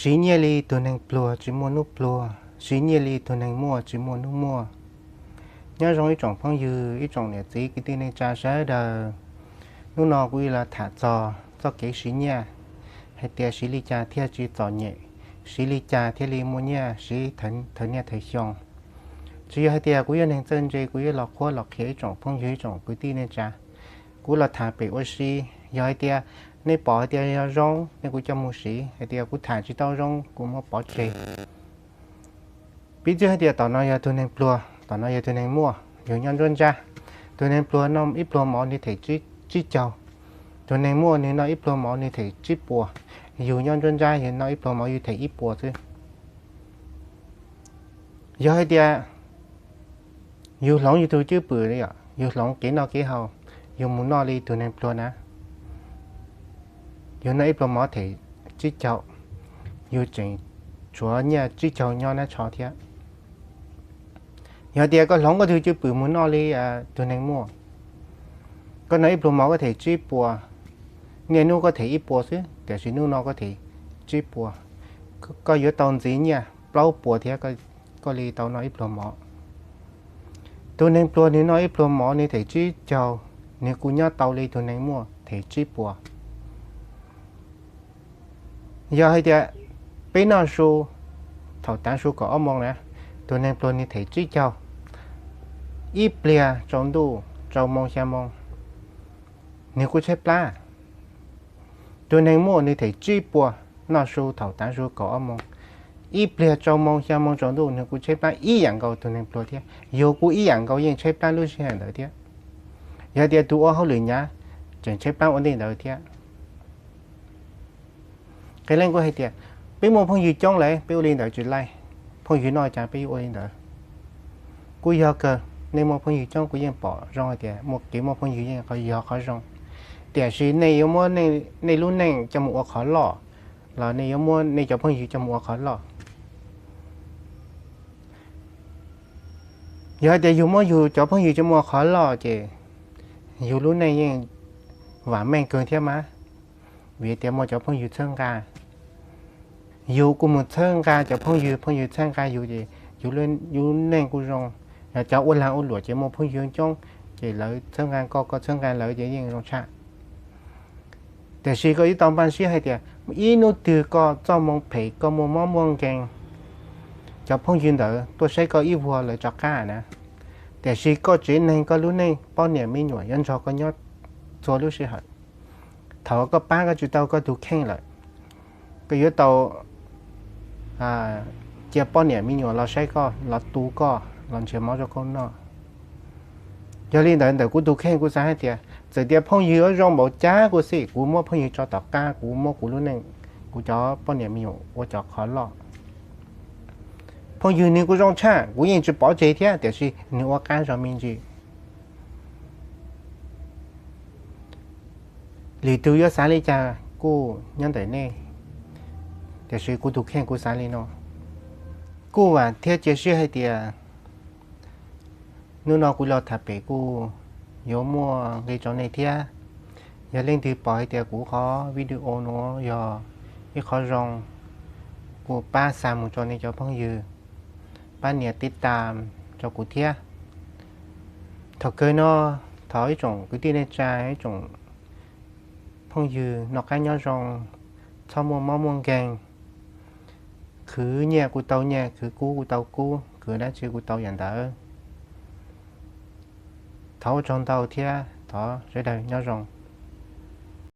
Siv nyiaj li tus neeg pluag tsis muaj hnub pluag, siv nyiaj li tus neeg muaj tsis muaj hnub muaj. Nyob zoo ib tsoom phooj ywg, ib tsoom niam txiv kwv tij neej tsa sawv daws. Hnub no kuv yuav los tham txog txoj kev siv nyiaj, hais tias siv li cas thiaj tsis txom nyem, siv li cas thiaj li muaj nyiaj siv thawj niaj thawj xyoo. Tsis yog hais tias kuv yog neeg txawj ntse kuv yuav los qhuab los qhia ib tsoom phooj ywg ib tsoom kwv tij neej tsa. Kuv los tham pem ua si, yog hais tias nej pom hais tias yog zoo nej kuj coj mus siv, hais tias kuv tham tsis tau zoo kuv muab pov tseg. Piv txwv hais tias tom no yog tus neeg pluag, tom no yog tus neeg muaj, yus nyob nruab nrab. Tus neeg pluag no ib pluag mov nws them tsib caug, tus neeg muaj nws no ib pluag mov nws them tsib puas, yus nyob nruab nrab yus no ib pluag mov yus them ib puas xwb. Yog hais tias yus hloov yus tus cwj pwm li, yus hloov kev noj kev haus, yus mus noj li tus neeg pluag na, yus noj ib pluag mov them tsib caug, yus tseem tshuav nyiaj tsib caug nyob nab tsho thiab. Yog tias koj hloov koj tus cwj pwm mus noj li tus neeg muaj, koj noj ib pluag mov koj them tsib puas, niaj hnub koj them ib puas xwb tiam sis hnub no koj them tsib puas, koj yuav tau ntxiv nyiaj plaub puas thiab koj li tau noj ib pluag mov. Tus neeg pluag nws noj ib pluag mov nws them tsib caug, nws kuj nyob tau li tus neeg muaj them tsib puas. Yog hais tias peb noj su thaum tav su kaum ob moos na, tus neeg pluag nws them tsib caug, ib pliag tsaus ntuj rau moos xya moos nws kuj tshaib plab. Tus neeg muaj nws them tsib puas, noj su thaum tav su kaum ob moos, ib pliag rau moos xya moos tsaus ntuj nws kuj tshaib plab ib yam nkaus tus neeg pluag thiab, yus kuj ib yam nkaus yeej tshaib plab lub sij hawm ntawd thiab. Yog tias tus ua hauj lwm hnyav tseem tshaib plab ua ntej ntawd thiab. Qee leej kuj hais tias peb muaj phooj ywg coob lawm peb ua li ntawd tsis laij, phooj ywg noj cas peb yuav ua li ntawd. Kuj yog kawg, nej muaj phooj ywg coob kuv yeej pom zoo hais tias muaj kev muaj phooj ywg yeej yog qhov zoo, tiam sis nej yuav muab nej lub neej coj mus ua qhov loj los nej yuav muab nej cov phooj ywg coj mus ua qhov loj? Yog hais tias yus muab yus cov phooj ywg coj mus ua qhov loj ces yus lub neej yeej vam meej kawg thiab mas, vim tias muaj cov phooj ywg txhawb nqa. Yus kuj mus txhawb nqa cov phooj ywg, phooj ywg txhawb nqa yus ces yus lub neej kuj zoo. Yog cov ua lag ua luam ces muaj phooj ywg coob ces lawv txhawb nqa koj, koj txhawb nqa lawv ces yeej zoo tshaj. Tiam sis koj yuav tau npaj siab hais tias ib hnub twg koj txoj moo phem koj muaj mob muaj nkeeg, cov phooj ywg ntawd tuaj saib koj ib vuag lawv rov qab na. Tiam sis koj tsev neeg koj lub neej poj niam me nyuam yuav nrog koj nyob txhua lub sij hawm. Thaum koj pab koj tsis tau koj tus kheej lawm, koj yuav tau cia poj niam me nyuam los saib koj, los tu koj, los nrhiav mov rau koj noj. Yog li ntawd ntawm kuv tus kheej kuv xav hais tias txawm tias phooj ywg yuav zoo npaum cas kuj xij, kuv muab phooj ywg tso tom qab, kuv muab kuv lub neej, kuv cov poj niam me nyuam ua cov qhov loj. Phooj ywg nws kuj zoo tshaj, kuv yeej tsis pov tseg thiab, tiam sis nws ua qab zog me ntsis. Lwm tus yuav xav li cas kuj nyob ntawm nej, tiam sis kuv tus kheej kuv xav li no. Kuj vam thiab cia siab hais tias hnub no kuv los tham pem kuj yuav muaj nqi rau nej thiab. Yog leej twg pom hais tias kuv qhov video nuav yog ib qhov zoo, kuj pab xa mus rau nej cov phooj ywg, pab nias tib tam rau kuv thiab. Thaum kawg no thov ib tsoom kwv tij neej tsa, ib tsoom phooj ywg noj qab nyob zoo, txhob muaj mob muaj nkeeg, khwv nyiaj kuj tau nyiaj, khwv kub kuj tau kub, khwv dab tsi kuj tau yam ntawd. Thov ua tsaug ntau thiab thov sawv daws nyob zoo.